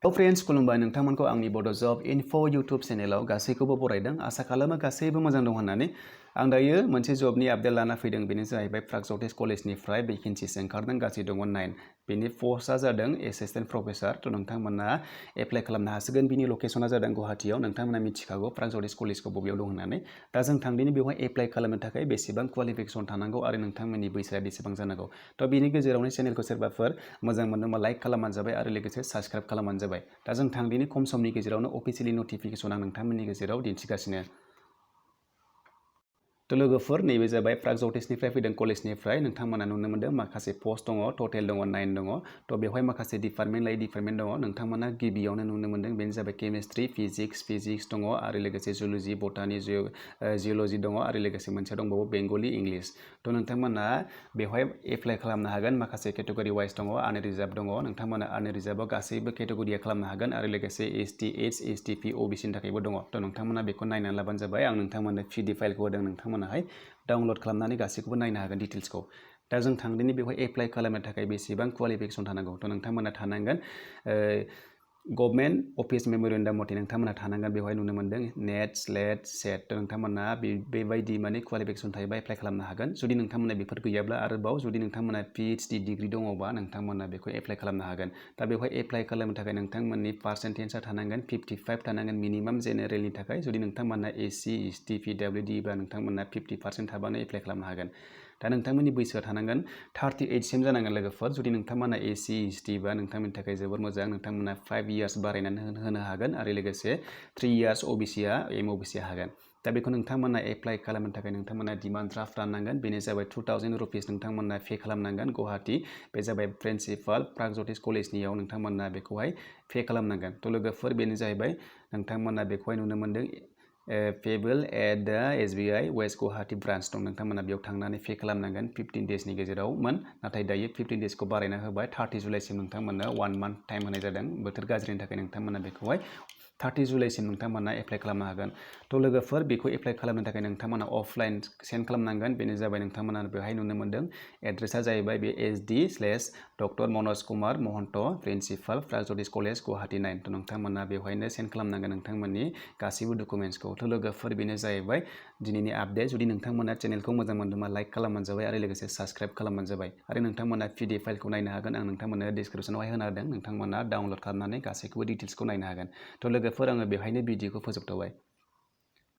Hello friends, खुलुमबाय नोंथांमोनखौ आंनि बड' जब इनफो YouTube चेनेलाव गासैखौबो बरायदों। आसा खालामो गासैबो मोजां दं होननानै। आं दायो मोनसे जबनि आपडेट लाना फैदों। बेनो जाहैबाय प्रागज्यतिश कलेजनिफ्राय भेकेन्सिस ओंखारदों, गासै दङ 9। बेनि पस्टआ जादों एसिस्टेन्ट प्रफेसर। थ' नोंथांमोना एप्लाइ खालामनो हासिगोन। बिनि लकेसना जादों गुवाहाटीआव। नोंथांमोना मिथिखागौ प्रागज्यतिश कलेजखौ बबेयाव दं होननानै। दा जों थांदिनि बेवहाय एप्लाइ खालामनो थाखाय बेसेबां क्वालिफिकेसन थानांगौ आरो नोंथांमोननि बैसोआ बेसेबां जानांगौ। थ' बिनि गेजेरावनो चेनेलखौ सोरबाफोर मोजां मोनोबा लाइक खालामबानो जाबाय आरो लोगोसे साबस्क्राइब खालामबानो जाबाय। दा जों थांदिनि खम समनि गेजेरावनो अफिसियेलि नटिफिकेसन आं नोंथांमोननि गेजेराव दिन्थिगासिनो। थ' लोगोफोर नैबे जाबाय प्रागज्यतिशनिफ्राय फैदों कलेजनिफ्राय। नोंथांमोना नुनो मोन्दों माखासे पस्ट दङ, टटेल दङ 9 दङ। थ' बेवहाय माखासे डिपार्टमेन्ट लायै डिपार्टमेन्ट दङ। नोंथांमोना गिबियावनो नुनो मोन्दों बेनो जाबाय केमिस्ट्रि, फिजिक्स दङ आरो लोगोसे जुल'जि, बटानि, जिअल'जि दङ आरो लोगोसे मोनसे दंबावो बेंगलि, इंलिश। थ' नोंथांमोना बेवहाय एप्लाइ खालामनो हागोन। माखासे केटेगरि वाइस दङ, आनरिजार्भ दङ। नोंथांमोना आनरिजार्भआव गासैबो केटेगरिया खालामनो हागोन आरो लोगोसे ST, ST, OBCनि थाखायबो दङ। थ' नोंथांमोना बेखौ नायनानै लाबानो जाबाय। आं नोंथांमोननो PDF फाइलखौ होदों, नोंथांमोनाहाय डाउनलड खालामनानै गासैखौबो नायनो हागोन डिटेल्सखौ। दा जों थांदिनि बेवहाय एप्लाइ खालामनो थाखाय बेसेबां क्वालिफिकेसन थानांगौ। थ' नोंथांमोना थानांगोन गभर्नमेन्ट अफिस मेम'रेन्डाम मथे नोंथांमोना थानांगोन। बेवहाय नुनो मोन्दों नेट, स्लेट, सेट। थ' नोंथांमोना बेबायदि माने क्वालिफिकेसन थायोबा एप्लाइ खालामनो हागोन। जुदि नोंथांमोना बेफोर गैयाब्ला आरोबाव जुदि नोंथांमोना PhD डिग्रि दङबा नोंथांमोना बेखौ एप्लाइ खालामनो हागोन। दा बेवहाय एप्लाइ खालामनो थाखाय नोंथांमोननि पार्सेन्टेजआ थानांगोन 55 थानांगोन मिनिमाम जेनेरेलनि थाखाय। जुदि नोंथांमोना SC, ST, PWD बा नोंथांमोना 50% थाबानो एप्लाइ खालामनो हागोन। दा नोंथांमोननि बैसोआ थानांगोन 38 सिम जानांगोन लोगोफोर। जुदि नोंथांमोना SC, ST बा नोंथांमोननि थाखाय जोबोर मोजां। नोंथांमोना 5 इयार्स बारायनानै होनो हागोन आरो लोगोसे 3 इयार्स OBCआ MOBCआ हागोन। दा बेखौ नोंथांमोना एप्लाइ खालामनो थाखाय नोंथांमोना डिमान्ड ड्राफ्ट राननांगोन। बेनो जाबाय 2000 रुपिस नोंथांमोना पे खालामनांगोन गुवाहाटी। बे जाबाय प्रिन्सिपाल प्रागज्यतिश कलेजनियाव नोंथांमोना बेखौहाय पे खालामनांगोन। थ' लोगोफोर बेनो जाहैबाय नोंथांमोना बेखौहाय नुनो मोन्दों payable at the SBI west Guwahati branch दं। नोंथांमोना बेयाव थांनानै पे खालामनांगोन। 15 डेजनि गेजेरावमोन, नाथाय दायो 15 डेजखौ बारायना होबाय। 30 जुलाइसिम नोंथांमोननो 1 मान्थ टाइम होनाय जादों। बोथोर गाज्रिनि थाखाय नोंथांमोना बेखौहाय 30 जुलाइसिम नोंथांमोना एप्लाइ खालामनो हागोन। थ' लोगोफोर बेखौ एप्लाइ खालामनो थाखाय नोंथांमोना अफलाइन सेन्ड खालामनांगोन। बेनो जाबाय नोंथांमोना बेवहाय नुनो मोन्दों एड्रेसा जाहैबाय बे SD/डक्टर मनज कुमार महन्त, प्रिन्सिपाल प्रागज्यतिश कलेज गुवाहाटी 9। थ' नोंथांमोना बेवहायनो सेन्ड खालामनांगोन नोंथांमोननि गासैबो डकुमेन्ट्सखौ। थ' लोगोफोर बेनो जाहैबाय दिनैनि आपडेट। जुदि नोंथांमोना चेनेलखौ मोजां मोनदोंबा लाइक खालामबानो जाबाय आरो लोगोसे साबस्क्राइब खालामबानो जाबाय। आरो नोंथांमोना PDF फाइलखौ नायनो हागोन। आं नोंथांमोननो डिसक्रिपसनावहाय होना होदों। नोंथांमोना डाउनलड खालामनानै गासैखौबो डिटेल्सखौ नायनो हागोन। थ' लोगोफोर आङो बेवहायनो भिडिअखौ फोजोबथ'बाय।